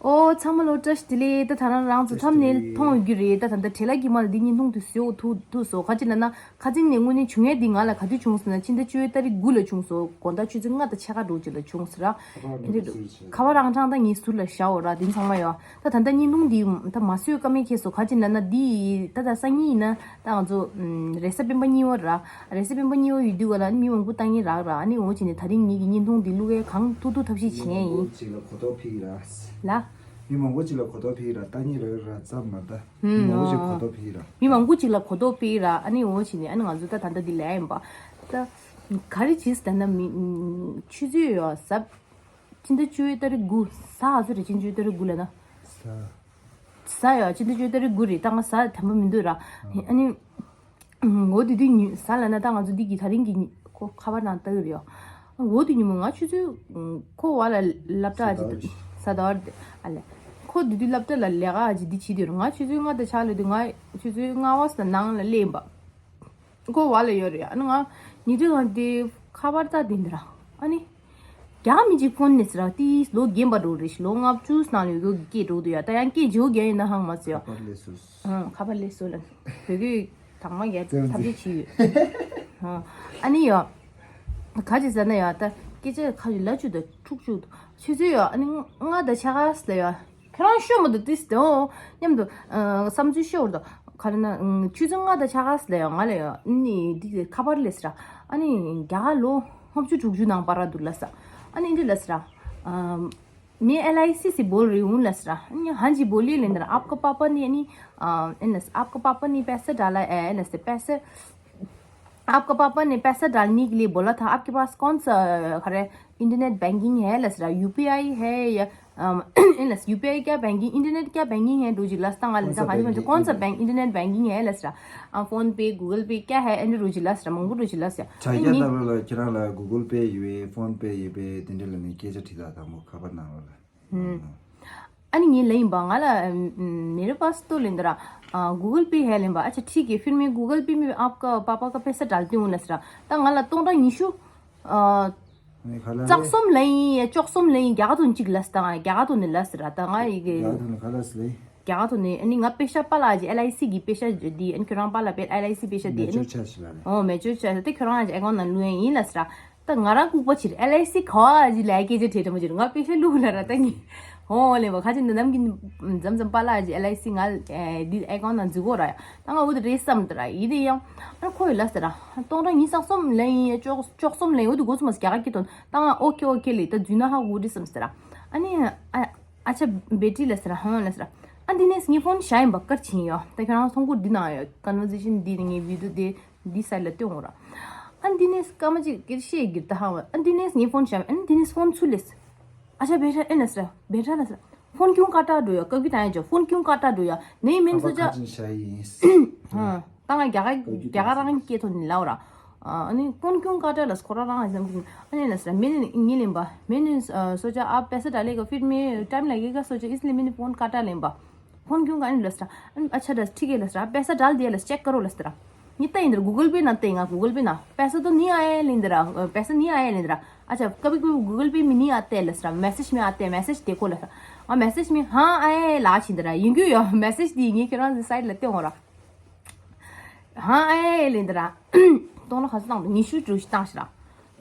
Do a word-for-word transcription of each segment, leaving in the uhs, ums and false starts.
ཨོ་ཚང་མ་ལོ་བཀྲ་ཤིས་བདེ་ལེགས། ད་ད་རང་རང་ཚོ་ཐམ་ནེལ་མཐོང་ཡོད་རྒྱུ་རེད། ད་ད་ད་བྲེལ་ལ་གི་མ་ལ་འདི་བརྙན་ཐུང་དུ་བཟོ་ཐུབ་ཐུབ་སོང་། ཁ་ཅིག་ན་ན་ཁ་ཅིག་ནས་དངོས་གནས་བྱུང་ཡས་འདི་ང་ལ་ག་དུས་བྱུང་ཟེར་ན་ཕྱི་ཟླ་བཅུ་པའི་ཏ་རིག་དགུ་ལ་བྱུང་སོང་། དགོང་དག་ཆུ་ཚོད་ལྔ་དང་ཕྱེད་ཀ་འགྲོ་ཅིག་ལ་བྱུང་ཟེར་ར། ཁ་པར་རང་གྲངས་ད་ངའི་ཟུར་ལ་བཞག་འོ་ར། འདི་ཚང་མ་ཡོད། ད་ད་ད་བརྙན་ཐུང་འདི་ད་མ་བཟོས་ཀ་མེད་ཁེལ་སོང་། ཁ་ཅིག་ན་ན་འདི་ད་ད་སང་ཉིན་ཡིན་ན། ད་ང་ཚོ་ཨམ་རེས་གཟའ་སྤེན་པ་གཉིས་པ་ར། རེས་གཟའ་སྤེན་པ་གཉིས་པ་ཡོད་དུས་ག་ལ་ནི་མི་མང་པོ་ལྟ་མཁན་རག་ར། ཨ་ནི་འོ་བྱས་ནས་ད་རིང་ངེད་ཀྱི་བརྙན་ཐུང་འདི་བླུག་ཡས་གང་ཐུབ་ཐུབ་ཐབས་ཤེས་བྱས་ཡིན། གཅིག་ལ་གོ་རྟོགས་ཕིག་ར། ལ། མི་མང་པོ་གཅིག་ལ་གོ་རྟོགས་ཕིག་ར། ལྟ་མཁན་རག་ར་ཙམ་མ་ད། མི་མང་པོ་གཅིག་གོ་རྟོགས་ཕིག་ར། མི་མང་པོ་གཅིག་ལ་གོ་རྟོགས་ཕིག་ར། ཨ་ནི་འོ་བྱས་ནས་ཨ་ནི་ང་ཚོ་ད་ད་ལྟ་འདི་ལས་ཡིན་པ། ད་ག་རེ་བྱས་ད་ན་མི་ཆུ་ཚོད་ཡོད་ཟབ། ཕྱི་ཟླ་བཅུ་པའི་ཏ་རིག་དགུ། གཟའ་ཨ་ཚོ་རེད། ཕྱི་ཟླ་བཅུ་པའི་ཏ་རིག་དགུ་ལ་ན། གཟའ། གཟའ་ཡོད། ཕྱི་ཟླ་བཅུ་པའི་ཏ་རིག་དགུ་རེད། ད་ང་གཟའ་དམ་པ་མི་འདུག་ར། ཨ་ནི། འོ་དེ་དུས་ཉི་གཟའ་ལ་ན་ད་ང་ཚོ་འདི་གི་ད་རིང་གི་ཉི་ཁོ་ཁ་པར་ནང་ལྟ་གི་རེད་ཡོ། འོ་དེ་ཉིན་མོ་ང་ཆུ་ཚོད་ཁོ་བ་ལ་སློབ་གྲྭ་ཨ་ཅི་ད་གཟའ་ཟླ་བ་རེད། ཨ་ལས། ཁོ་དེ་དུས་སློབ་གྲྭ་ལ་ལས་ཀ་ཨ་ཅི་འདི་བྱེད་དུས་རེད། ང་ཆུ་ཚོད་ལྔ་དང་ཕྱེད་ལ་དུས་ང་ཆུ་ཚོད་ལྔ་པ་ས་ནང་ལ་སླེབས་པ། ཁོ་བ་ལ་ཡོད་རེད། ཨ་ནི་ང་ཉི་ཁྲི་གང་དེ་ཁ་པར་ལྟ་དེ་འདི་ར། ཨ་ནི། རྒྱ་མི་གཅིག་ཕོན་ནས་ཟེར་ར། དེ་ལོ་རྒན་པ་འགྲོ་རེད། ལོ་ལྔ་བཅུ་ནང་ལ་ཡོད་ཀྱི་འགྲོ་འདུག་ཡ། ད་ཡང་སྐད་ཇེ་རྒན་ཡིན་ན་ཧང་མ་ཟེར་ཡ། ཁ་པར་ལས་སོ། ཨང་། ཁ་པར་ལས་སོ་ལ། བོད་སྐད་དྭངས་མ་རྒྱ་ཐབས་ཤེས་བྱས་ཡོད། ཨང་། ཨ་ནི་ཡ། ག་ཅི་ཟེར་ན་ཡ། ད་སྐད་ཆ་ཁ་ཅིག་ལབ་བཅུག་དང་འཁྲུག་བཅུག་དང་ཆུ་ཚོད་ཡ། ཨ་ནི་ལྔ་དང་ཕྱེད་ཀ་ལ་ཡ། ཁྱོད་རང་ཤོད་མ་འདུག་ཏིས་དེ་འོ་མཉམ་དུ་ཨ་བསམ་ཚུལ་ཤོད་འདུག་ག་རེ་ན་ཨ་ཆུ་ཚོད་ལྔ་དང་ཕྱེད་ཀ་ལ་ཡང་ང་ལ་ཡང་ནི་འདི་ཁ་པར་སླེབས་ར། ཨ་ནི་རྒྱ་གར་ལོ་ལྔ་བཅུ་དྲུག་ཅུ་ནང་པར་ར་འདུག་ལབ་ས། ཨ་ནི་འདི་ལབ་ས་ར། ཨ་मैं एलआईसी से बोल रही हूँ ལབ་ས་ར། ཨ་ནི हाँ जी बोलिए ལབ་ན་ར། आपका पापा ने यानी अ, इन आपका पापा ने पैसा डाला है ना से पैसे आपका पापा ने पैसा डालने के लिए बोला था। आपके पास कौन सा अ, खरे इंटरनेट बैंकिंग है लसरा, यूपीआई है या अम, इन लस यूपीआई क्या बैंकिंग, इंटरनेट क्या बैंकिंग है रोजी लस तंग कौन सा खाली मुझे बैंकिंग कौन सा इंटरनेट बैंक इंटरनेट बैंकिंग है लसरा। अ, फोन पे, गूगल पे क्या है एंड रोजी लसरा मंगू रोजी लस या छाया नहीं। तबला चला गुगल पे ये फोन पे ये पे तिंडे लने के जठी था था मो खबर ना वाला। हम्म। अनि ये लें बंगाला मेरे पास तो लेंदरा गूगल पे है लेंबा। अच्छा ठीक है, फिर मैं गूगल पे में आपका पापा का पैसा डालती हूँ लसरा। तंगाला तोड़ा निशु अ། ནི་ཁ་ལ་རྩག་རེད། གསུམ་ལེན་ཡིན། བཅུ་གསུམ་ལེན་ཡིན། རྒྱ་གར་དུ་གཅིག་ལབ་སྟངས། རྒྱ་གར་དུ་ནི་ལབ་ཟེར་ར། ད་ང་ཡི་གེ་རྒྱ་གར་དུ་ནི་ཁ་ལ་སི་ལེན། རྒྱ་གར་དུ་ནི་ཨ་ནི་ང་པེ་ཤ་པ་ལ་ཨ་ཅི་ཨེལ་ཨའི་སི་གི་པེ་ཤ་འདི་ཨ་ནི་ཁྱོད་རང་པ་ལ་པེ་ཨེལ་ཨའི་སི་པེ་ཤ་འདི་ཨ་མེ་ཅོར་ནི་ཆར་ཞིག་ལ་རེད། ཨོ་མེ་ཅོར་ཆར་དེ་ཁྱོད་རང་ཨ་ཅི་ཨེ་ཀོན་ནང་བླུག་ཡིན་ཡིན་ལབ་ཟེར་ར། ད་ང་རང་ལྐུགས་པ་ཕྱིར་ཨེལ་ཨའི་སི་ག་བ་ཨ་ཅི་ལ་སྐད་ཆ་དྲིས་དྲི་མ་ཕྱིར་ང་པེ་ཤ་བླུག་ལ་ར་ད་ངི་ཨོ་ལེ་བ་ཁ་ཅིག་འདི་ནམ་གི་མཚམས་མཚམས་པ་ལ་ཨ་ཅི་ཨེལ་ཨའི་སི་ང་འདི་ཨེ་ཀོན་ནང་འཛུལ་གོ་ར། ད་ང་འོ་དེ་རེད་བསམ་དེ་ར་ཡིན་དེ་ཡང་ཨ་ཁོ་ཡི་ལ་ཟེར་ར། སྟོང་ཕྲག་ཉི་ཤུ་རྩ་གསུམ་ལེན་ཡིན་ཡ་བཅུ་གསུམ་ལེན་འོ་དེ་འགོ་ཚུགས་མ་ཟེར་རྒྱ་གར་སྐད་དོན་ད་ང་ཨོ་ཁེ་ཨོ་ཁེ་ལེ་ད་རྫུན་ན་ཧ་གོ་དེ་བསམ་ཟེར་ར། ཨ་ནི་ཨ་ཨ་ཆ་བེ་ཏྲི་ལ་ཟེར་ར་ཧང་ལ་ཟེར་ར། ཨ་འདི་ནས་ངའི་ཕོན་ཤ་ཡིན་པ་ཀར་ཕྱིན་ཡོ། ད་ཁྱོད་རང་ཚོང་སྐོར་འདི་ནང་ཡོ་ཀོན་ཝར་སེ་ཤན་འདི་ནས་ངའི་བི་ཌི་ཡོ་དེ་འདི་སའི་ལ་སྟོན་འོང་ར། ཨ་འདི་ནས་སྐར་མ་གཅིག་ཀིར་ཤེས་གིར་ད་ཧ་བ། ཨ་འདི་ནས་ངའི་ཕོན་ཤ་ཡིན། ཨ་འདི་ནས་ཕོན་ཚུར་ལེས། अच्छा बेटा ए नसरा बेटा नसरा फोन क्यों काटा रहे हो? कभी ताए जो फोन क्यों काटा रहे हो? नहीं मैंने सोचा। हाँ। तांगा क्या क्या क्या रंग के तो नहीं लाओ रहा। अने फोन क्यों काटा लस खोरा रंग जम। अने नसरा मैंने नहीं लेंबा। मैंने सोचा आप पैसे डालेगा फिर मैं टाइम लगेगा सोचा, इसलिए मैंने फोन काटा लेंबा। फोन क्यों काटा लसरा? अच्छा दस ठीक है लसरा, आप पैसा डाल दिया लस, चेक करो लसरा। नित्ता इंद्र गूगल पे ना तेंगा गूगल पे ना पैसा तो नहीं आया है लेंदरा। पैसा नहीं आया है लेंदरा। अच्छा कभी कभी गूगल पे में नहीं आते हैं लसरा, मैसेज में आते हैं, मैसेज देखो लसरा। और मैसेज में हाँ आया है लाच इंदरा। ཡིན་རྒྱུ་ཡོད། མེ་སེཇ་འདི་ངས་ཁྱེད་རང་ཚོའི་སའིཊ་ལ་སྟོན་འོང་ར། ཧང་ཨེ་ལེ་འདི་ར། སྟོང་ཕྲག་ག་ཚོད་བཏང་འདུག་ཉི་ཤུ་དྲུག་ཅུ་བཏང་ཤག་ར།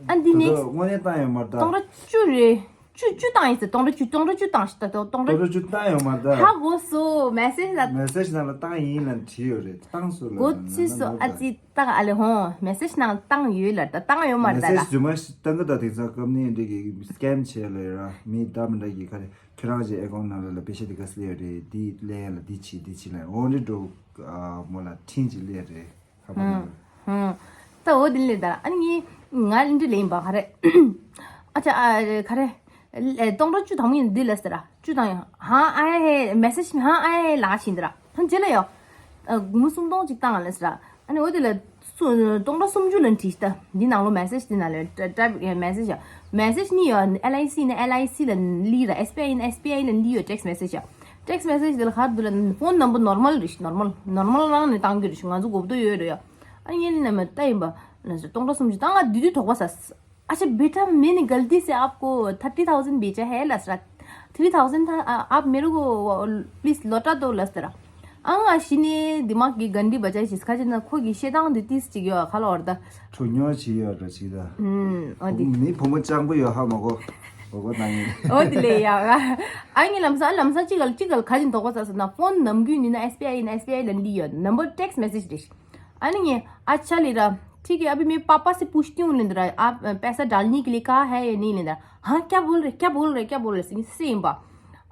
ཨ་འདི་ནས་དངོས་གནས་བཏང་ཡོད་མ་རེད་ད། སྟོང་ཕྲག་བཅུ་རེད། བཅུ་བཅུ་བཏང་ཡིན་ཟེར། སྟོང་ཕྲག་བཅུ་སྟོང་ཕྲག་བཅུ་བཏང་ཤག་ད་སྟོང་ཕྲག་སྟོང་ཕྲག་བཅུ་བཏང་ཡོད་མ་རེད་ད། ཧ་གོ་སོང་། མེ་སེཇ་ལ། མེ་སེཇ་ནང་ལ་བཏང་ཡིན་ལབ་བྲིས་ཡོད་རེད། བཏང་སོང་ལབ་གོ་ཚུལ་སོང་། ཨ་ཙི་བཏང་ཨ་ལེ་ཧོ། མེ་སེཇ་ནང་བཏང་ཡོད་ལབ་ད་བཏང་ཡོད་མ་རེད་ད་ལ། མེ་སེཇ་རྫུན་མ་ཞིག་བཏང་གི་ད། དེང་སང་སྐབས་ནས་འདི་གི་སི་ཀེམ་བྱས་ལ་ཡོད་ར། མི་འདྲ་མི་འདྲ་གི་ག་རེ། ཁྱོད་རང་ཅིག་ཨེ་ཀོན་ནང་ལ་ལ་པེ་ཤ་དེ་ག་སི་ལེ་རེད། དེ་ལེན་ལ་དེ་བྱེད་དེ་བྱེད་ལ་འོ་འདྲི་འགྲོ། མོ་ལ་ཕྲིན་ཅིག་ལེ་རེད། ཁ་པར་ནང་ལ། ད་འོ་དེ་ལེ་ད་ཨ་ནི་ངའི་ང་ལ་འདི་ལེན་པ་ག་རེ། ཨ་ཅག་ཨ་ག་རེ། སྟོང་ཕྲག་བཅུ་དང་མོ་ཡིན་འདི་ལ་ཟེར་ར། བཅུ་དང་ཡང་ཧང་ཨ་ཧེ་མེ་སེཇ་ཧང་ཨ་ཧེ་ལ་ཕྱིན་འདི་ར། ཧང་རྗེས་ལ་ཡོ། དགུང་སུམ་སྟོང་ཅིག་བཏང་ལ་ཟེར་ར། ཨ་ནི་འོ་དེ་ལ། སུ་སྟོང་ཕྲག་སུམ་ཅུ་ལ་བྲིས་ཤག་འདི་ནང་ལོ་མེ་སེཇ་འདི་ནང་ལ་ཊ་ཊའིབ་ཡ་མེ་སེཇ་ཡ། མེ་སེཇ་གཉིས་ཡོད། ཨེལ་ཨའི་སི་ནི་ཨེལ་ཨའི་སི་ལ་ལི་ར། ཨེས་བི་ཨའི་ནི་ཨེས་བི་ཨའི་ལ་ལི་ཡོད། ཊེག་སི་མེ་སེཇ་ཡ། ཊེག་སི་མེ་སེཇ་འདི་ལ་ག་རེ་འདུག་ལ་ཕོན་ནམ་བར་ནོར་མལ་རེད་ཤག་ནོར་མལ་ནོར་མལ་རང་ནས་བཏང་རྒྱུ་རེད་ཤག་ང་ཚོ་གོ་བརྡ་ཡོད་རེད་ཡ། ཨ་ཡིན་ནམ་ལྟ་ཡིན་པ། སྟོང་ཕྲག་སུམ་ཅུ་ད་ང་དུས་དུས་དོགས་པ་ཟ། अच्छा बेटा मैंने गलती से आपको थर्टी थाउजेंड भेजा है लसरा। थ्री थाउजेंड था। आ, आप मेरे को प्लीज लौटा दो लस तरह। ཨང་ཨ་ཤི་ནི་དི་མག་གི་གན་དི་བ་ཅ་ཞིག་ཁ་ཅིག་ན་ཁོ་གི་ཤེད་དང་དི་ཏིས་ཅིག་ཡོད་ཁ་ལོ་བར་ད། ཁྲོ་ཉོ་ཆི་ཡོད་ར་ཆི་ད། ཨུམ་ཨོ་དི། མི་བུ་མོ་སྤྱང་པོ་ཡོད་ཧ་མ་གོ། གོ་གོ་ན་ཡིན། ཨོ་དི་ལེ་ཡ་ག་ཨ་ངི་ལམ་སང་ལམ་སང་ཅི་གལ་ཅི་གལ་ཁ་ཅིག་དོག་པ་ས་ས་ན་ཕོན་ནམ་གུ་ནི་ན་SBI ཡིན་SBI ལ་འདི་ཡོད། number text message རེད། ཨ་ནི་ངས་ཨ་ཆ་ལི་ར། ठीक है, अभी मेरे पापा से पूछती हूँ लेंदर। आप अ, पैसा डालने के लिए कहा है या नहीं लेंदर? हाँ, क्या बोल रहे, क्या बोल रहे, क्या बोल रहे? सिंह सेम बा।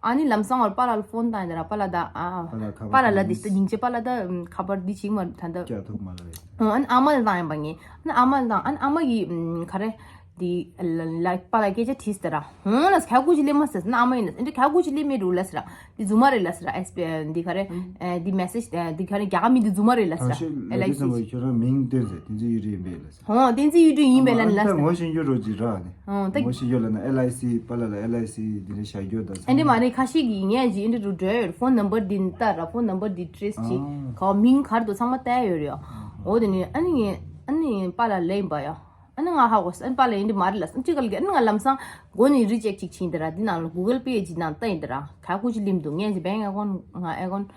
ཨ་ནི་ལམ་སང་བར་པཱ་ལགས་ལ་ཕོན་བཏང་ཡིན་ད་ར་པཱ་ལགས་ད་ཨ། པཱ་ལགས་ཁ་པར་པཱ་ལགས་ལ་འདི་ཐོག་སྙིང་རྗེ་པཱ་ལགས་ད་ཁ་པར་འདི་བྱིང་མ་ད་ད། ཀྱ་ཐུག་མ་ལ་རེད། ཨ་ནི་ཨ་མ་ལ་བཏང་ཡིན་པ་ངས། ཨ་ནི་ཨ་མ་ལ་བཏང་ཨ་ནི་ཨ་མ་གིས་ག་རེ། འདི་ལ་པཱ་ལགས་སྐད་ཆ་དྲིས་ད་ར། ཧོང་ལ་ཁ་ཁུ་ཅི་ལེ་མ་ཟེར་ན་ཨ་མ་ཡིན་ན་འདི་ཁ་ཁུ་ཅི་ལེ་མེད་རུ་ལ་ཟེར་ར། འདི་རྫུན་མ་རེད་ལ་ཟེར་ར། ཨེས་པི་འདི་ག་རེ། འདི་མེ་སེ་ཇི་འདི་ག་རེ་རྒྱ་གར་མི་འདི་རྫུན་མ་རེད་ལ་ཟེར་ར། ཨེལ་ཨའི་སི་ཁྱོད་རང་མིང་བཏོན་ཟེར་དེ་ཚོ་ཡི་རེད་ཡིན་པས་ལ་ཟེར། ཧོང་བསྟན་འཛིན་ཡུལ་གྲུ་ཡིན་པས་ལ་ལ་ཟེར། ངོ་ཤེས་རྒྱུ་རོ་ཅི་ར་ནི། ཨོ་བསྟན་འཛིན་ཡུལ་གྲུ་ཡིན་པས་ལ་ལ་ཟེར། ངོ་ཤེས་རྒྱུ་ལ་ན་ཨེལ་ཨའི་སི་པཱ་ལགས་ལ་ཨེལ་ཨའི་སི་འདི་འདྲ་བྱ་རྒྱུ་ད། ཨེ་འདྲ་མ་རེད། ཁ་ཤས་ཀྱིས་ངས་ཅི་ཨེ་འདྲ་རུ་འགྲོ་ཡོད། ཕོན་ནམ་བར་འདི་ལྟ་ར། ཕོན་ནམ་བར་འདི་ཊེ་རེ་སི་ཅི་ག་མིང་གར་དུ་ཚང་མ་བལྟས་ཡོད་རེད། ཨོ་དེ་ནི་ཨ་ནི་ངས་ཨ་ནི་པཱ་ལགས་ལེན་པ་ཡ། ཨ་ནི་ང་ཧ་གོ་སོང་། ཨ་ནི་པཱ་ལགས་ཡིན་དེ་མ་རེད་ལ་སོང་ཅི་ག་ལ་གི། ཨ་ནི་ང་ལམ་སང་སྒོ་ནས་རི་ཇེག་ཅིག་ཕྱིན་དེ་ར། འདི་ནང་ལ་གུ་གལ་པེ་ཅིག་ནང་ལྟ་ཡིན་དེ་ར། ག་གུ་ཅི་ལིམ་འདུག་ངས་ཅི་བེང་ཨེ་ཀོན་ང་ཨེ་ཀོན་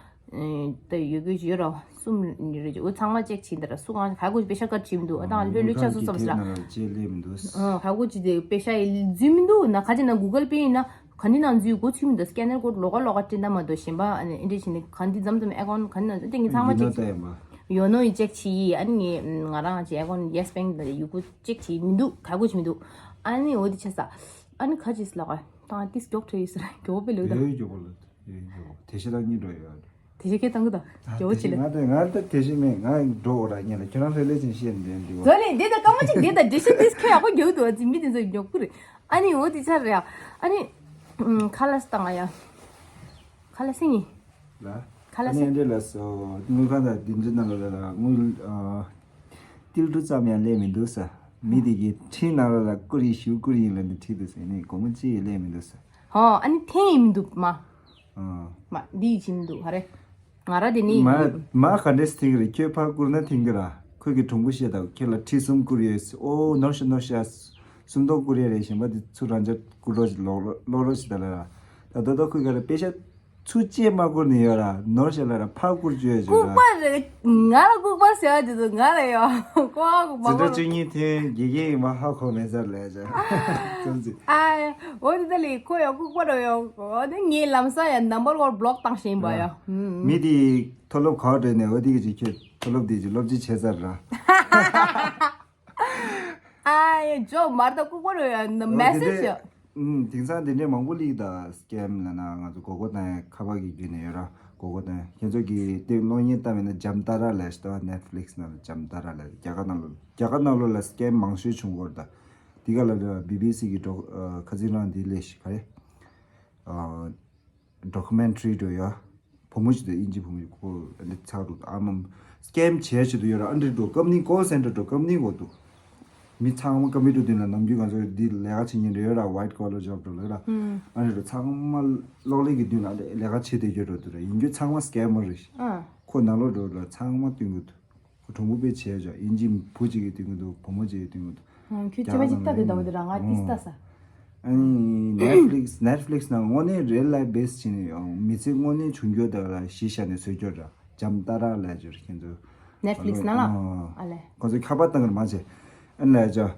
ད་ཡོད་གི་ཡོད་ར། གསུམ་རེད་ཅིག་འོ་ཚང་མ་ཅེག་བྱིན་དེ་ར། སུ་གང་ག་གུ་ཅི་པེ་ཤ་ཀར་བྱིན་མི་འདུག་ཨ་དང་ལྷོད་ལྷོད་ཆགས་སོ་སོ་ས་ལ། ཅེ་ལིམ་འདུག་ཨ་ག་གུ་ཅི་དེ་པེ་ཤ་ཡི་འཛུལ་མི་འདུག་ན་ཁ་ཅིག་ན་གུ་གལ་པེ་ཡིན་ན་ག་འདི་ནང་འཛུལ་གོ་ཚུལ་མི་འདུག་སྐེ་ནར་ཀོཌ་ལོག་ག་ལོག་ག་སྤྲད་ན་མ་གཏོགས་གཞན་པ་ཨ་ནི་ཨེ་འདྲ་བྱིན་ནི་ག་འདི་ཙམ་ཙམ་ཨེ་ཀོན་ག་འདི་ནང་འཛུལ་དེ་ངས་ཚང་མ་ཅེག་བྱིན། ཡོ་ནོ་ཡི་ཅེག་བྱེད་ཡིན། ཨ་ནི་ངས་ང་རང་ཅིག་ཨེ་ཀོན་ཡེ་སི་བེང་དང་ཡུ་གུ་ཅེག་བྱེད་མི་འདུག་ག་གུ་བྱེད་མི་འདུག་ཨ་ནི་འོ་དེ་ཆ་ས། ཨ་ནི་ཁ་ཅིག་ལ་ག་དང་ཏིས་མགྱོགས་ཁྲོས་ཡོད་ཟེར་མགྱོགས་པོ་པེ་ལོས་དང་། ཡོད་མགྱོགས་པོ་ལོས་ཡོད་མགྱོགས་པོ་དེ་ཤེས་དང་གཉིས་འགྲོ་ཡོད། དེ་ཤེས་ཁས་བཏང་གི་དང་མགྱོགས་པོ་བྱེད་ལེ། ང་ད་དེ་ཤེས་མེད། ང་འགྲོ་འོ་ར་ཉེ་ལ་ཁྱོད་རང་ལྷོད་ལྷོད་ཅིག་ཤེས་འདྲེན་འདི་བ། ཟོ་ལེ་འདི་ད་སྐར་མ་གཅིག་འདི་ད་འདྲི་ཤེས་ཏིས་ཁས་ཡག་པོ་མགྱོགས་འདུག་ཨ་ཙི་མི་དེ་ཚོ་མགྱོགས་པོ་རེད། ཨ་ནི་འོ་དེ་ཆ་རེད་ཨ། ཨ་ནི་ཁ་ལག་བཏང་ང་ཡ། ཁ་ལག་སེ་ནི། ལ། ཁ་ལག་ཨ་ནི་ཟེར། འདི་ལ་སོ། དངུལ་ཁང་དང་སྡིངས་ཆ་ནང་ལ་ལ་དངུལ་ཨ། ཏིལ་འབྲུ་ཙམ་ཡང་སླེབས་མི་འདུག་ས། མི་དེ་གིས་འཕྲིན་ནང་ལ་ལ་བསྐུར་ཡིན་ཞུ་བསྐུར་ཡིན་ལ་འདི་ཁྲིད་འདུག་ཟེར་ནི་སྒོར་མོ་གཅིག་ཡང་སླེབས་མི་འདུག་ས། ཧོ་ཨ་ནི་འཐེན་ཡིན་མི་འདུག་མ། ཨ། མ་འདི་ཡིས་བྱིན་མི་འདུག་ཧ་རེ། ང་ར་དེ་ནི་མ། མ་ག་འདྲས་འཐེན་གི་རེད། ཁྱོད་ཕར་བསྐུར་ན་འཐེན་གི་ར། ཁོས་ཀྱི་གྲུང་པོ་བཤད་དང་ཁྱོད་ལ་ཁྲི་གསུམ་བསྐུར་ཡོད་ཨོ་ནོར་ཤ་ནོར་ཤ། སུམ་སྟོང་བསྐུར་ཡས་རེད། གཞན་པ་དེ་ཚུར་རང་ཅག་བསྐུར་རོགས་ཞིག་ལོག་ལོག་རོགས་ཞིག་ད་ལ་ར། ད་ད་ད་ཁོས་ག་རེ་པེ་ཤ། ཚུར་གཅིག་མ་བསྐུར་ནས་ཡོད་ར། ནོར་ཞིག་ལ་ར་ཕར་བསྐུར་བཅུག་ཡོད་ཅིག་ར། ལྐུགས་པ་རེད། ང་ལ་ལྐུགས་པ་ཟེར་བ་དེ་ཚོ་ང་ལ་ཡོད། ལྐུགས་པ་ལྐུགས་པ་ཟེར་སྒྲ་བཅུ་གཉིས་ཐོན་དགེ་རྒན་ཡིན་པ་ཧ་གོ་མེད་ས་རེད་ལས་ཅག་ཙམ་ཅིག་ཨ། འོ་དེ་ད་ལས་ཁོ་ཡང་ལྐུགས་པ་རེད་ཡོད། འོ་དེ་ངའི་ལམ་སང་ཡང་ནམ་བར་ཝན་བློག་བཏང་ཤེས་པ་ཡ། ཨ། ཨུམ། མི་དེ་མཐོ་སློབ་ག་བ་འགྲོ་ནས་འོ་དེ་གི་ཅིག་ཁྱོད་མཐོ་སློབ་དེ་ཅིག་སློབ་སྦྱོང་བྱས་ཚར་ར། ཨ་ཡ་ཇོ་མར་ད་ལྐུགས་པ་རེད་ཡ། ན་མེ་སེ་ཇི་ཡ། ཨུམ། དེང་སང་དེ་འདྲའི་མང་པོ་ལིག་དང་སི་ཀེམ་ལ་ན་ང་ཚོ་མགོ་སྐོར་བཏང་ཡ་ཁ་པར་གྱི་བརྒྱུད་ནས་ཡོད་ར། མགོ་སྐོར་བཏང་ཡ་ཁྱེད་ཚོ་གིས་དེ་གློག་བརྙན་ལྟ་མེད་ན་ཇམ་ཏཱ་ར་ལབ་ཞིག་ད་ནེཊ་ཕི་ལིག་སི་ནང་ལ་ཇམ་ཏཱ་ར་ལབ་རྒྱ་གར་ནང་ལོགས་རྒྱ་གར་ནང་ལོགས་ལ་སི་ཀེམ་མང་ཤོས་བྱུང་གི་རེད། ད་དེ་ག་ལ་བི་བི་སི་གི་འགྲོ་ཁ་སང་རང་དེ་ལས་ཤིག་ག་རེ། ཨ། ཌོ་ཀུ་མེན་ཊ་རི་འགྲོ་ཡ། བུ་མོ་ཞིག་དང་དབྱིན་ཇི་བུ་མོ་ཞིག་ཁོ་འདི་ཚགས་འདུག་ཨ་མ་སི་ཀེམ་བྱས་བྱེད་དུ་ཡོད་ར། ཨ་འདྲི་འགྲོ་ཀམ་ནི་ཀོལ་སེན་ཊར་འགྲོ་ཀམ་ནི་གོ་འདུག་མི་ཚང་མ་ཀམ་པུ་ཊར་མདུན་ལ་ནམ་རྒྱུན་ང་ཚོ་འདི་ལས་ཀ་བྱེད་མཁན་རེད་ཡོད་ར། ཝའིཊ་ཀོ་ལར་ཇོབ་འགྲོ་ལ་ར། ཨ་འདྲི་འགྲོ་ཚང་མ་གློག་ཀླད་ཀྱི་མདུན་ལ་ལས་ཀ་བྱེད་བསྡད་ཡོད་འགྲོ་འདུག་ར། ཡིན་རྒྱུ་ཚང་མ་སི་ཀེ་མར་རེད། ཨ། ཁོ་ནང་ལོགས་འགྲོ་ལ་ཚང་མ་སྟོན་གི་འདུག་ཁོ་གྲོང་པོ་དཔེ་བྱས་ཅག་ཨིན་ཇི་བུ་གཅིག་གིས་སྟོན་གི་འདུག་བུ་མོ་གཅིག་གིས་སྟོན་གི་འདུག་ཁྱོད་ཅི་མ་ཅིག་ལྟ་དེ་འདྲ་བ་དེ་ར་ང་ཏིས་ལྟ་ས། ཨ་ནི་ནེཊ་ཕི་ལིག་སི་ནེཊ་ཕི་ལིག་སི་ནང་དངོས་གནས་རི་ཡལ་ལའིཕ་བེ་སི་བྱས་ནས་ཡང་མི་ཚེ་དངོས་གནས་བྱུང་རྒྱུ་དག་ལ་གཞི་བཞག་ནས་བཟོས་རྒྱུ་འདྲ་ཇམ་ཏཱ་ར་ལབ་རྒྱུ་རེད་ཁྱེད་ཚོ། ནེཊ་ཕི་ལིག་སི་ནང་ལ། ཨ་ལས། ཁོ་ཚོས་ཁ་པར་བཏང་གི་རེད་མ་བྱས། ཨ་ནི་ལབ་རྒྱུ།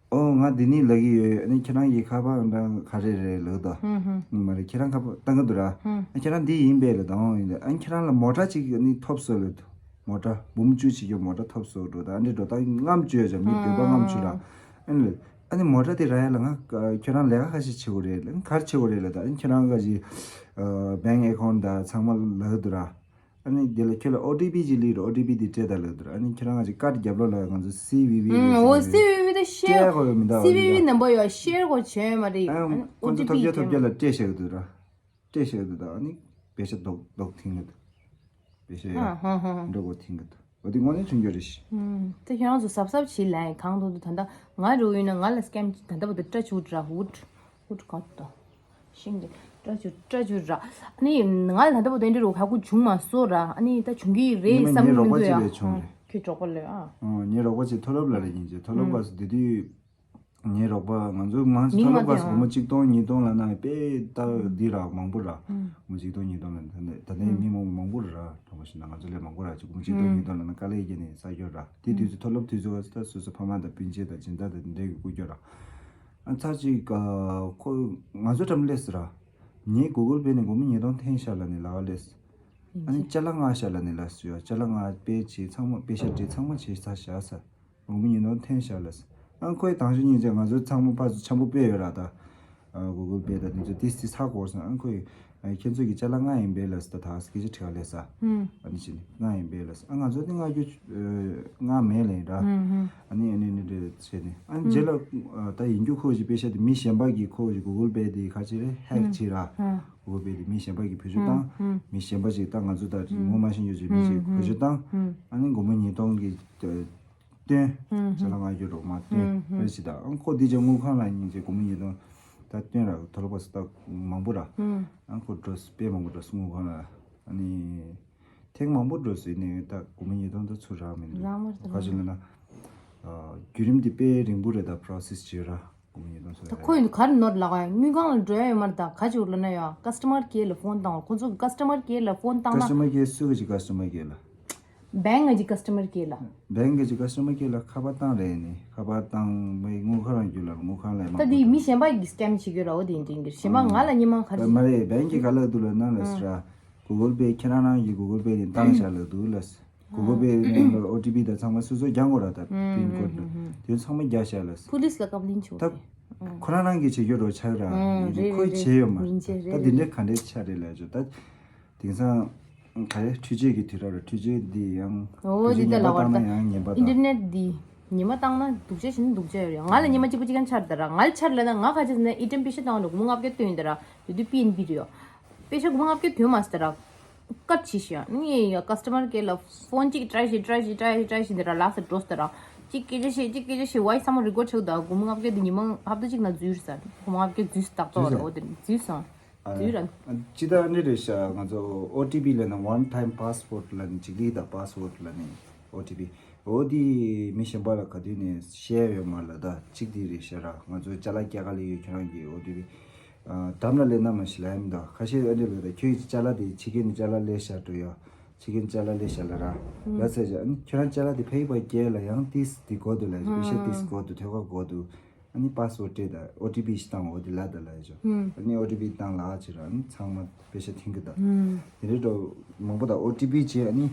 ཨོ་ང་འདི་ནས་ལབ་ཀྱི་ཡོད། ཨ་ནི་ཁྱེད་རང་གི་ཁ་པར་འདྲ་ག་རེ་རེད་ལབ་དོ། ཧུམ་ཧུམ། མ་རེད་ཁྱེད་རང་ཁ་པར་བཏང་གི་འདུག་ར། ཧུམ། ཨ་ཁྱེད་རང་འདི་ཡིན་པས་ལབ་དང་ཡིན་ལབ། ཨ་ནི་ཁྱེད་རང་ལ་མོ་ཊ་གཅིག་ཨ་ནི་ཐོབ་སོང་ལབ་དོ། མོ་ཊ་འབུམ་བཅུ་ཕྱིན་རྒྱུ་མོ་ཊ་ཐོབ་སོང་འགྲོ། ད་ཨ་འདྲི་འགྲོ་ད་ལྔ་བཅུ་ཡོད་ཅག་མི་འདོད་པ་ལྔ་བཅུ་ར། ཨ་ནི་ཨ་ནི་མོ་ཊ་དེ་རག་ཡ་ལ་ང་ཁྱོད་རང་ལས་ཀ་ཁ་ཤས་བྱེད་དགོས་རེད་ལ་ག་རེ་བྱེད་དགོས་རེད་ལ་ད་ཨ་ནི་ཁྱོད་རང་ག་ཅིག་བེང་ཨེ་ཁོན་ད་ཚང་མ་ལག་འདུག་ར། ཨ་ནི་དེ་ལ་ཁྱོད་ལ་ཨོ་ཊི་པི་ཅིག་སླེབས་ར། ཨོ་ཊི་པི་དེ་སྤྲད་ད་ལབ་འདུག་ར། ཨ་ནི་ཁྱོད་རང་ག་ཅིག་ཀར་རྒྱབ་ལོགས་ལ་ང་ཚོ་སི་ཝི་ཝི་ཨོ་སི་ཝི་ཝི་དེ་ཤེར་སྤྲད་དགོས་ཡོད་མི་འདུག་སི་ཝི་ཝི་ནམ་བར་ཡོད་ཤེར་དགོས་བྱས་མ་རེད། ཨ་ཨོ་ཁོང་ཚོ་ཐོབ་རྒྱ་ཐོབ་རྒྱ་ལ་སྤྲད་བཞག་འདུག་ར། སྤྲད་བཞག་འདུག་ད་ཨ་ནི་པེ་ཤ་རྡོག་རྡོག་འཐེན་གི་འདུག་པེ་ཤ་ཡ་ཧ་ཧ་ཧ། འགྲོ་གོ་འཐེན་གི་འདུག་འོ་དེ་དངོས་གནས་མཐུན་འགྱུར་རེད་ཤི། ཨུམ། དེ་ཁྱེད་རང་ཚོ་གཟབ་གཟབ་བྱེད་ལན་གང་དུ་འདུག་ད་ལྟ་ང་རུ་ཡིན་ན་ང་ལ་སི་ཀེམ་ད་ལྟ་བར་དུ་སྤྲད་བཅུག་འདྲ་ཧུད་ཧུད་གང་དུ་ཤིང་གི་སྤྲད་བཅུག་སྤྲད་བཅུག་འདྲ། ཨ་ནི་ང་ལ་ད་ལྟ་བར་དུ་འདི་རུ་ཧ་གོ་བྱུང་མ་སོང་ར། ཨ་ནི་ད་བྱུང་གི་རེད་བསམ་ངའི་མི་རོགས་པ་འདུག་ཡ། ཅིག་ལས་བྱུང་རེད། ཁྱོད་གྲོགས་པོ་ལས་ཨ། ཨོ་ངའི་རོགས་པ་ཅིག་མཐོ་སློབ་ལ་རེ་ཡིན་ཅེ་མཐོ་སློབ་ཨུམ། སྐབས་སུ་དེ་དུས། ངའི་རོགས་པ་ང་ཚོ་མང་ཆེ་མཐོ་སློབ་སྐབས་སུ་སྒོར་མོ་གཅིག་སྟོང་ཉིས་སྟོང་ལབ་ན་དཔེ་ལྟ་འདི་ར་མང་པོ་ར། སྒོར་མོ་གཅིག་སྟོང་ཉིས་སྟོང་ལབ་ན་ད་ནས་ད་ནས་མི་མང་པོ་མང་པོ་ར་ར་གྲོགས་པོ་ཞིག་ན་ང་ཚོ་ལས་མང་པོ་ར་ཅིག་སྒོར་མོ་གཅིག་སྟོང་ཉིས་སྟོང་ལབ་ན་དཀའ་ལས་བརྒྱབ་ནས་ས་སྐྱོར་ར། དེ་དུས་ཚོད་མཐོ་སློབ་དུས་ཚོད་བ་ད་སོ་སོ་ཕ་མ་དང་སྤུན་མཆེད་དང་སྦྱིན་བདག་དང་དེ་འདྲས་ཀྱི་སྐུ་སྐྱོར་ར། ཨ་ཚར་གཅིག་ཁོ་ང་ཚོ་འགྲམ་སླེབས་སོང་ར། ངས་གུ་གུལ་པེ་ནས་སྒོར་མོ་ཉིས་སྟོང་འཐེན་ཤག་ལབ་ནས་ལབ་པ་སླེབས། ཨ་ནི་ཅ་ལག་མངགས་ཤག་ལབ་ནས་ལབ་སོང་ཡ། ཅ་ལག་མངགས་པེ་བྱས་ཚང་མ་པེ་ཤག་སྤྲད་ཚང་མ་བྱས་ཚར་ཤག་ཟེར། སྒོར་མོ་ཉིས་སྟོང་འཐེན་ཤག་ལབ་ཟེར། ཨ་ཁོས་དང་ཤོས་སྙིང་རྗེ་ང་ཚོ་ཚང་མ་ཕར་ཚུར་འཆམ་པོ་དཔེ་ཡོད་ར་ད། ཨ་གུ་གུལ་པེ་དང་དེ་ཚོ་ཏིས་ཏིས་ཧ་གོ་སོང་། ཨ་ཁོས་ཨ་ཁྱེད་ཚོ་གི་ཅ་ལག་མངགས་ཡིན་པས་ལབ་ཟེར། ད་ད་སྐད་ཆ་དྲི་ག་སླེབས་ས། ཨ་ནི་བྱས་ནས་མངགས་ཡིན་པས་ལབ་ཟེར། ཨ་ང་ཚོ་དེ་མངགས་རྒྱུ་མངགས་མེད་ལབ་ར། ཨ་ནི་ཨ་ནི་ཨ་ནི་རེད་བྱས་ནས་ཨ་ནི་རྗེས་ལ་ད་ཡིན་རྒྱུ་ཁོ་ཅིག་པེ་ཤག་དེ་མི་གཞན་པ་གིས་ཁོ་ཅིག་གུ་གུལ་པེ་དེ་ཁ་ཅིག་རེད་ཧེག་བྱས་ར། གུ་གུལ་པེ་དེ་མི་གཞན་པ་གིས་བེད་སྤྱོད་བཏང་། མི་གཞན་པ་ཅིག་ད་ང་ཚོ་ད་ངོ་མ་ཤེས་རྒྱུ་ཅིག་མི་ཅིག་བེད་སྤྱོད་བཏང་། ཨ་ནི་སྒོར་མོ་ཉིས་སྟོང་གི་བཏོན། ཅ་ལག་མངགས་རྒྱུ་རོགས་མ་བཏོན་རེད་ཟེར། ད་ཨང་ཁོ་འདི་ཅག་དངུལ་ཁང་ལ་ཉིན་ཅིག་སྒོར་མོ་ཉིས་སྟོང་ད་བཏོན་ར། མཐོ་སློབ་པ་ཚོ་ད་མང་པོ་ར། ཨང་ཁོ་འགྲོ་དཔེ་མང་པོ་འགྲོ་དངུལ་ཁང་ལ། ཨ་ནི་ཐེངས་མང་པོ་འགྲོ་ཟེར་ནས་ད་སྒོར་མོ་ཉིས་སྟོང་ད་ཚུར་རག་མི་འདུག་རག་མ་རེད། ག་ཅི་ལབ་ན་བརྒྱུད་རིམ་དེ་དཔེ་རིང་པོ་རེད། ད་process་བྱེད་ར་སྒོར་མོ་ཉིས་སྟོང་ཚུར་ད་རག་ཁོ་ཡིན་ག་རེ་ནོར་ལག་ཡ། དངུལ་ཁང་ལ་འགྲོ་ཡ་ཡོད་མ་རེད། ད་ག་ཅིག་ལབ་ན་ཡ་customer care་ལ་ཕོན་བཏང་བ། ཁོ་ཚོ་customer care་ལ་ཕོན་བཏང་ན། customer care་སུ་གི་ཅིག་customer care་ལ། bank་གི་customer care་ལ། bank་གི་customer care་ལ་ཁ་པར་བཏང་རེད་ནི། ཁ་པར་བཏང་བའི་དངུལ་ཁང་རང་རྒྱུ་ལ་དངུལ་ཁང་ལ་ད་དེ་མི་གཞན་པ་གིས་scam་བྱེད་ཀྱི་ར། འོ་དེ་འདྲ་གི་གཞན་པ་ང་ལ་ཉི་མ་ག་རེ་མ་རེད། bank་གི་ག་ལབ་འདུག་ལབ་ན་ལ་སི་ར། གུ་གུལ་པེ་ཁྱེད་རང་རང་གི་གུ་གུལ་པེ་ནས་བཏང་བཞག་ལབ་འདུག་ལ་སི། གུ་གུལ་པེ་ནས་ལ་OTP་དང་ཚང་མ་སོ་སོ་རྒྱག་དགོས་ར། ད་pin code་དེ་ཚང་མ་རྒྱག་བཞག་ལ་སི། police་ལ་complain་བྱེད་དགོས་ད་རེད། ཁོ་རང་རང་གིས་བྱེད་རྒྱུ་རོ་ཆགས་ར། ཨང་རེད་ཁོས་རེད་བྱས་ཡོད་མ་རེད། ཡིན་གཅིག་ད་རེད་འདི་འདྲའི་ག་འདྲའི་ཆ་རེད་ལབ་ཆོག་ད། དེང་སང་ག་རེ་འཕྲུལ་ཆས་ཀྱི་དུས་རབས་རེད། འཕྲུལ་ཆས་འདི་ཡང་འོ་འདི་ད་ལ་བར་ད་ཉིན་མ་བཏང་ན་ཡང་ཉིན་མ་ད་ཨིན་ཊར་ནེཊ་འདི་ཉིན་མ་བཏང་ན་སྡུག་ཅག་བྱས་ན་སྡུག་ཅག་ཡོད་རེད། ང་ལ་ཉི་མ་གཅིག་པ་གཅིག་རྐྱང་ཆར་ད་ར། ང་ལ་ཆར་ལབ་ན་ང་ག་ཅི་ཟེར་ན་ཨེ་ཊི་ཨེམ་པེ་ཤ་བཏང་བ་ལ་སྒོར་མོ་ལྔ་བརྒྱ་བཏོན་ཡིན་ད་ར། དེ་དུས་པི་ཨེན་བི་རེད་ཡོད། པེ་ཤ་སྒོར་མོ་ལྔ་བརྒྱ་བཏོན་མ་སི་ད་ར། ཀཊ་བྱེད་ཤི་ཡ་ནི་ཡ་ཀ་སི་ཊ་མར་ཀེར་ལ་ཕོན་གཅིག་ཊ་རའི་བྱེད་ཊ་རའི་བྱེད་ཊ་རའི་བྱེད་ཊ་རའི་བྱེད་ད་ར་ལགས་སོ་འགྲོ་སི་ད་ར། གཅིག་སྐད་ཆ་བཤད་གཅིག་སྐད་ཆ་བཤད་voice་ཚང་མ་record་ཆགས་ད་སྒོར་མོ་ལྔ་བརྒྱ་དེ་ཉི་མ་ཧབ་ཏ་གཅིག་ནང་འཛུལ་ས། སྒོར་མོ་ལྔ་བརྒྱ་འཛུལ་སི་ཏག་ཏག་ར། འོ་དེ་འཛུལ་སོང་། འཛུལ་ར། ཅི་ད་ནི་རེད་ཤག་ང་ཚོ་ཨོ་ཊི་པི་ལབ་ན་one time password་ལབ་ནི་གཅིག་ལི་ད་password་ལབ་ནི་ཨོ་ཊི་པི། འོ་དེ་མི་གཞན་པ་ལ་ག་དུས་ནས་བཤད་ཡོད་མ་ལ་ད་གཅིག་དེ་རེད་ཤག་ར། ང་ཚོ་ཅ་ལག་སྐྱེལ་ག་ལ་ཡོད་ཁྱོད་རང་གི་ཨོ་ཊི་པི་འགྲམ་ལ་སླེབས་ན་མ་ཤི་ལ་ཡིན་ད་ཁ་ཤས་ཨ་འདྲ་ལ་ད་ཁྱོད་ཀྱི་ཅ་ལག་དེ་ཕྱི་རྒྱལ་ནས་ཅ་ལག་སླེབས་ཤག་འགྲོ་ཡ། ཕྱི་རྒྱལ་ཅ་ལག་སླེབས་ཤག་ལ་ར། ལ་ཚད་ཅ་ཨ་ནི་ཁྱོད་རང་ཅ་ལག་དེ་ཕ་ཡི་པ་སྐྱེལ་ལ་ཡང་ཏིས་དེ་གོ་དུ་ལ་ཡ་པེ་ཤ་ཏིས་གོ་དུ་ཐོད་ཁ་གོ་དུ། ཨ་ནི་password་སྤྲད་ད་ཨོ་ཊི་པི་ཞིག་བཏང་འོ་དེ་ལ་ད་ལ་ཡ་ཅོ། ཨ་ནི་ཨོ་ཊི་པི་བཏང་ལ་ཨ་ཅི་ར་ཨ་ནི་ཚང་མ་པེ་ཤ་འཐེན་གི་ད། དེ་འདྲའི་འགྲོ་མང་པོ་ད་ཨོ་ཊི་པི་བྱས་ཨ་ནི་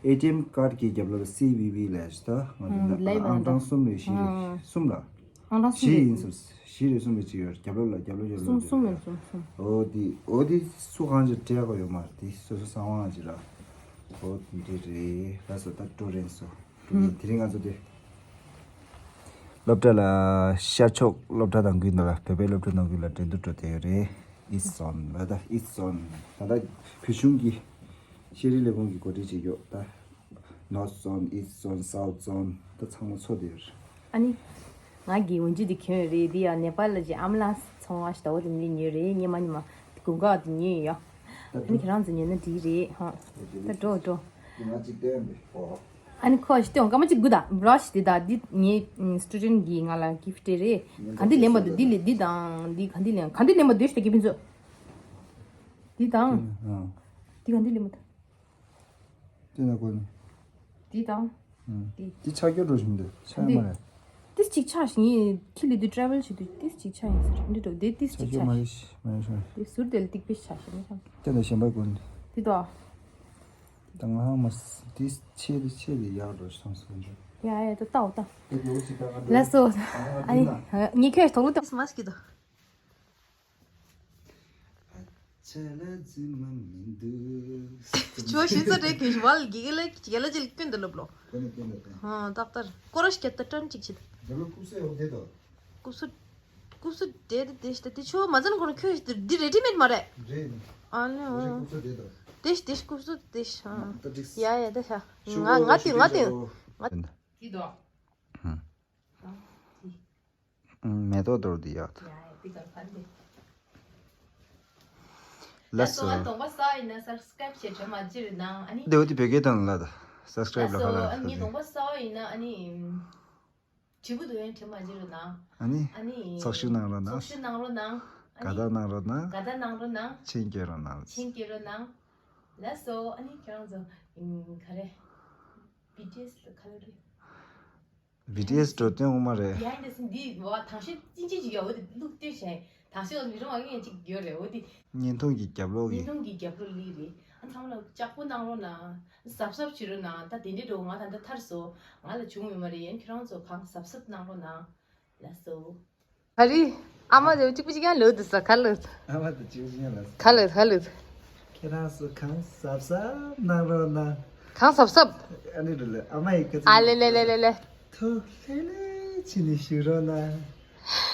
ཨེ་ཊི་ཨེམ་ཀཌ་གི་རྒྱབ་ལ་སི་ཝི་ཝི་ལ་ཡ་ཅི་ད་ང་ཚོ་ལ་ཡ་ཨང་གྲངས་གསུམ་རེ་བཞི་རེ་གསུམ་ལ། ཨང་གྲངས་གསུམ་བཞི་རེད་ཡིན་སོང་། བཞི་རེད་གསུམ་རེད་ཅིག་ཡོད་རྒྱབ་ལོགས་ལ་རྒྱབ་ལོགས་རྒྱབ་གསུམ་ལོགས་གསུམ་རེད་ཡིན་གསུམ་གསུམ། ཨོ་དེ་ཨོ་དེ་སུ་གང་ཅིག་སྤྲད་གོ་ཡོད་མ་རེད། དེ་སོ་སོ་གསང་བ་ཅིག་ར། ཨོ་དེ་འདྲ་རེད་ལ་སོ་ད་སྤྲོ་རན་སོ། དེ་རིང་ང་ཚོ་དེ་སློབ་གྲྭ་ལ་ཤར་ཕྱོགས་སློབ་གྲྭ་ནང་ཁུལ་ནང་ལ་བོད་པའི་སློབ་གྲྭ་ནང་ཁུལ་ལ་འགྲན་བསྡུར་འགྲོ་བསྡད་ཡོད་རེད། East Zone་ལ་ད་East Zone་ད་ལྟ་བོད་གཞུང་གི་ཤེས་རིག་ལས་ཁུངས་ཀྱི་འགོ་ཁྲིད་ཅིག་ཡོད་ད། North Zone, East Zone, South Zone་ད་ཚང་མ་ཚོ་དེར། ཨ་ནི། ང་གི་འོན་ཇུ་དེ་གྱོན་རེད་དེ་ཡང་ནེ་པཱལ་ལ་ཅིག་ཨམ་ལ་ཚོང་བ་ཞིག་ད་བོ་དེ་མི་ཉོས་རེད། ཉི་མ་ཉི་མ་དགུན་ཁ་དེ་ཉོས་ཡོད། ཨ་ནི་ཁྱེད་རང་ཚོ་ཉོས་ན་འགྲིག་རེད་ཧ། ད་འགྲོ་འགྲོ། ང་གཅིག་བསྟན་པས་ཨོ། ཨ་ནི་ཁོ་ཞིག་སྟོན་སྐར་མ་གཅིག་དགུ་ད་brush་དེ་ད་འདི་ངའི་student་གིས་ང་ལ་gift་སྤྲད་རེད། ག་འདི་ལེན་པ་འདུག་འདི་ལས་འདི་དང་འདི་ག་འདི་ལེན་ག་འདི་ལེན་པ་འདུག་ཞིག་ད་གི་ཕན་ཚུན། འདི་དང་། འདི་ག་འདི་ལེན་པ་འདུག་དེ་ན་གོ་ནི། འདི་དང་། འདི། འདི་ཆགས་རྒྱུ་འགྲོ་བཞིན་འདུག་ཆགས་ཡ་མ་རེད། ཏིས་གཅིག་ཆགས་ཤིང་ཡིན་ཁྱི་ལི་དུ་travel་བྱེད་དུས་ཏིས་གཅིག་ཆགས་ཡིན་ཟེར་འདི་འགྲོ་དེ་ཏིས་གཅིག་ཆགས་ཤིང་། མ་རེད་མ་རེད། དེ་ཟུར་དེ་ལ་ཏིག་པེ་ཆགས་ཤིང་མི་ཤང་། དེ་ལ་གཞན་པ་གོ་ནི། འདི་དོ། ད་ང་ཧང་མ་ཏིས་ཆེ་དེ་ཆེ་དེ་ཡག་འགྲོ་ཤང་སོང་འགྲོ། ཡ་ཡ་ད་ལྟ་འོ་ད། དེ་ལོ་ཅི་ད་ང་ལ་སོ། ཨ་ནི་ངས་ཁྱོད་དོག་ལུ་ཏིས་མ་སྐྱིད་དོ། ཆོ་ཤིན་ས་རེ་གི་ཝལ་གི་གི་ལེ་གི་ལེ་ཅིལ་ཀུན་དུ་ལོབ་ལོ། ཀུན་ནས་ཀུན་ནས་ཀུན། ཧ་ཏག་ཏར་ཀོ་ར་ཤ་ཏ་ཏན་ཅིག་ཅིག་རྒྱབ་ལོ་ཀུབ་སེ་ཡོག་དེ་དོ། ཀུབ་སུ་ཀུབ་སུ་དེ་དེ་དེ་ཤ་ཏ་དེ་ཆོ་མ་ཛན་ཁོ་ར་ཁྱོད་ཤ་ཏ་དེ་རེ་ཏི་མེད་མ་རེད། རེད་ནི། ཨ་ལེ་ཀུབ་སེ་ཨོ། ཀུབ་སུ་དེ་དོ། དེ་ཤ་དེ་ཤ་ཀུབ་སུ་དེ་ཤ་ཧ། ཏ་ཏིག་ཡ་ཡ་དེ་ཤ་ཤུ་ང་ང་དེ་ང་དེ་ང་དེ་དོ། ཧུམ། ཨ་དེ། མེ་ཏོག་རྡོར་འདི་ཡག་ཐུ། ལགས་སོ། ལགས་སོ། ཨ་གདོང་པ་གསར་ཡིན་ན་subscribe་བྱེད་བྱེད་མ་བྱེད་རེད་ནང་ཨ་ནི། དེ་འོ་དེ་བོད་སྐད་དང་ལ་ད་subscribe་ལ་ཁ་ལ་ལགས་སོ། ཨ་ནི་གདོང་པ་གསར་ཡིན་ན་ཨ་ནི། བྲིས་པོ་འདུག་ཡང་བྲིས་མ་བྱེད་རོགས་གནང་། ཨ་ནི། ཨ་ནི། ཚོགས་ཞུགས་གནང་རོགས་གནང་། ཚོགས་ཞུགས་གནང་རོགས་གནང་། ཨ་ནི། དགའ་རྟགས་གནང་རོགས་གནང་། དགའ་རྟགས་གནང་རོགས་གནང་། མཆན་སྐྱོན་རོགས་གནང་། མཆན་སྐྱོན་རོགས་གནང་། ལགས་སོ། ཨ་ནི་ཁྱེད་རང་ཚོ་ཨིན་ག་རེ། བི་ཊི་ཨེས་ལ་ག་ལ་རེད། བི་ཊི་ཨེས་འགྲོ་དོན་ངོ་མ་རེད། ཡ་འདི་སི་འདི་བ་དང་ཤོས་ཅིན་ཅི་ཅིག་ཡོད་འོ་དེ་ལུག་ལྟོས་བྱས་དང་ཤོས་མི་རུང་བ་ཡང་ཅིག་ཡོད་རེད་འོ་དེ། བརྙན་ཐུང་གི་རྒྱབ་ལོགས་ཀྱི། བརྙན་ཐུང་གི་རྒྱབ་ལོགས་ལི་རེད། ཨ་ཚང་མ་ལ་ལྕགས་པོ་གནང་རོགས་གནང་། གཟབ་གཟབ་བྱེད་རོགས་གནང་། ད་དེ་འདྲའི་འགྲོ་ང་ད་ལྟ་ཐར་སོ། ང་ལ་བྱུང་ཡོད་མ་རེད། ཡན་ཁྱེད་རང་ཚོ་གང་གཟབ་གཟབ་གནང་རོགས་གནང་། ལགས་སོ། ག་རེ། ཨ་མ་དེ་གཅིག་པུ་གཅིག་ཡང་ལོས་འདུག་ས་ག་ལོས། ཨ་མ་དེ་གཅིག་པུ་གཅིག་ཡང་ལོས། ག་ལོས་ག་ལོས། ཁྱེད་རང་ཚོ་གང་གཟབ་གཟབ་གནང་རོགས་གནང་། གང་གཟབ་གཟབ། ཨ་ནི་རེད་ལེ་ཨ་མ་ཡི་སྐད་ཆ། ཨ་ལེ་ལེ་ལེ་ལེ་ལེ། ཐུགས་ལྷོད་ལྷོད་བྱས་ནས་བཞུགས་རོགས་གནང་།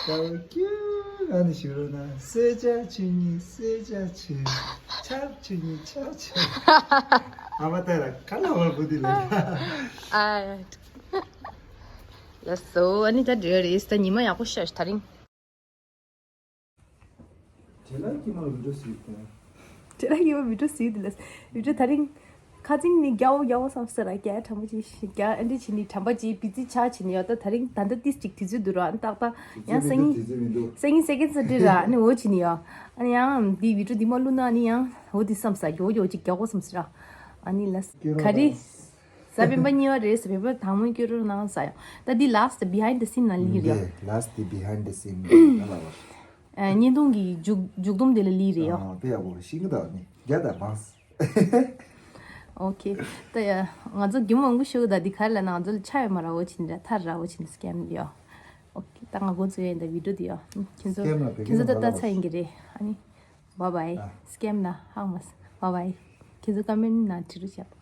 དགའ་བོ་སྐྱིད་ཨ་ནི་བཞུགས་རོགས་གནང་། གསོལ་ཇ་མཆོད་མཁན་གསོལ་ཇ་མཆོད། ཆབ་མཆོད་མཁན་ཆབ་མཆོད། ཨ་མ་ལྟ་ར་ག་ལ་བར་བུ་དེ་ལ། ཨ། ལགས་སོ། ཨ་ནི་ད་འདྲ་རེད། ད་ཉི་མ་ཡག་པོ་ཤར་ད་རིང་། དེ་ལ་ཀྱི་མ་བི་ཌིའོ་ཟིག་དང་། དེ་ལ་ཀྱི་མ་བི་ཌིའོ་ཟིག་དེ་ལ་བི་ཌིའོ་ད་རིང་ཁ་ཅིག་ནི་རྒྱ་བོ་རྒྱ་བོ་བསམ་ས་ར་རྒྱ་དྲང་པོ་ཅིག་རྒྱ་ཨ་འདྲི་བྱེད་ནི་དྲང་པོ་ཅིག་བི་ཛི་ཆགས་བྱེད་ནི་ཡོད། ད་ད་རིང་ད་ལྟ་ཏིས་ཅིག་དུས་ཚོད་འདུག་ར། ཨ་ནི་ཏག་ཏག་ཡང་སང་ཉིན་སང་ཉིན་སེ་ཀེན་ཌི་སེ་ཊར་ཌེ་ར། ཨ་ནི་འོ་བྱེད་ནི་ཡོད། ཨ་ནི་ཡང་འདི་བི་ཌིའོ་འདི་མ་བླུགས་ན་ཨ་ནི་ཡང་འོ་འདི་བསམ་ས་རྒྱ་བོ་རྒྱ་བོ་ཅིག་རྒྱ་བོ་བསམ་ས་ར། ཨ་ནི་ལ་ག་རེ། གཟའ་སྤེན་པ་གཉིས་པ་རེད། གཟའ་སྤེན་པ་དང་པོ་སྐྱོད་རོགས་གནང་ས་ཡོང་། ད་འདི་ལཱ་སི་ཊི་བི་ཧའིན་ཌི་སིན་ལ་ལི་རེད། ལཱ་སི་ཊི་བི་ཧའིན་ཌི་སིན་ལ་ལ་བ། ཨ། བརྙན་ཐུང་གི་མཇུག་མཇུག་སྡོམ་དེ་ལ་ལི་རེད་ཡོ། ཨ་དཔེ་ཡག་པོ་ཤིང་གི་དག་ནི་རྒྱ་དང་མང་། ཨོ་ཁེ། ད་ཡ་ང་ཚོ་རྒྱུ་མང་པོ་ཤོད་གི་ད་འདི་ག་རེ་ལ་ན་ང་ཚོ་ལ་ཆ་ཡོད་མ་ར་འོ་ཆིན་ར་ཐར་ར་འོ་ཆིན་སི་ཀེམ་ཡོ། ཨོ་ཁེ། ད་ང་འགོ་ཚུགས་ཡ་ཡིན་ད་བི་ཌིའོ་དེ་ཡོ། ཁྱེད་ཚོ་སི་ཀེམ་ལ་ཁྱེད་ཚོ་ད་ལྟ་ཚ་ཡིན་གི་རེད། ཨ་ནི་བ་བའི། ཨ། སི་ཀེམ་ན་ཧང་མ་སི་བ་བའི། ཁྱེད་ཚོ་ཀ་མེན་ན་བྲིས་རུ་བྱ།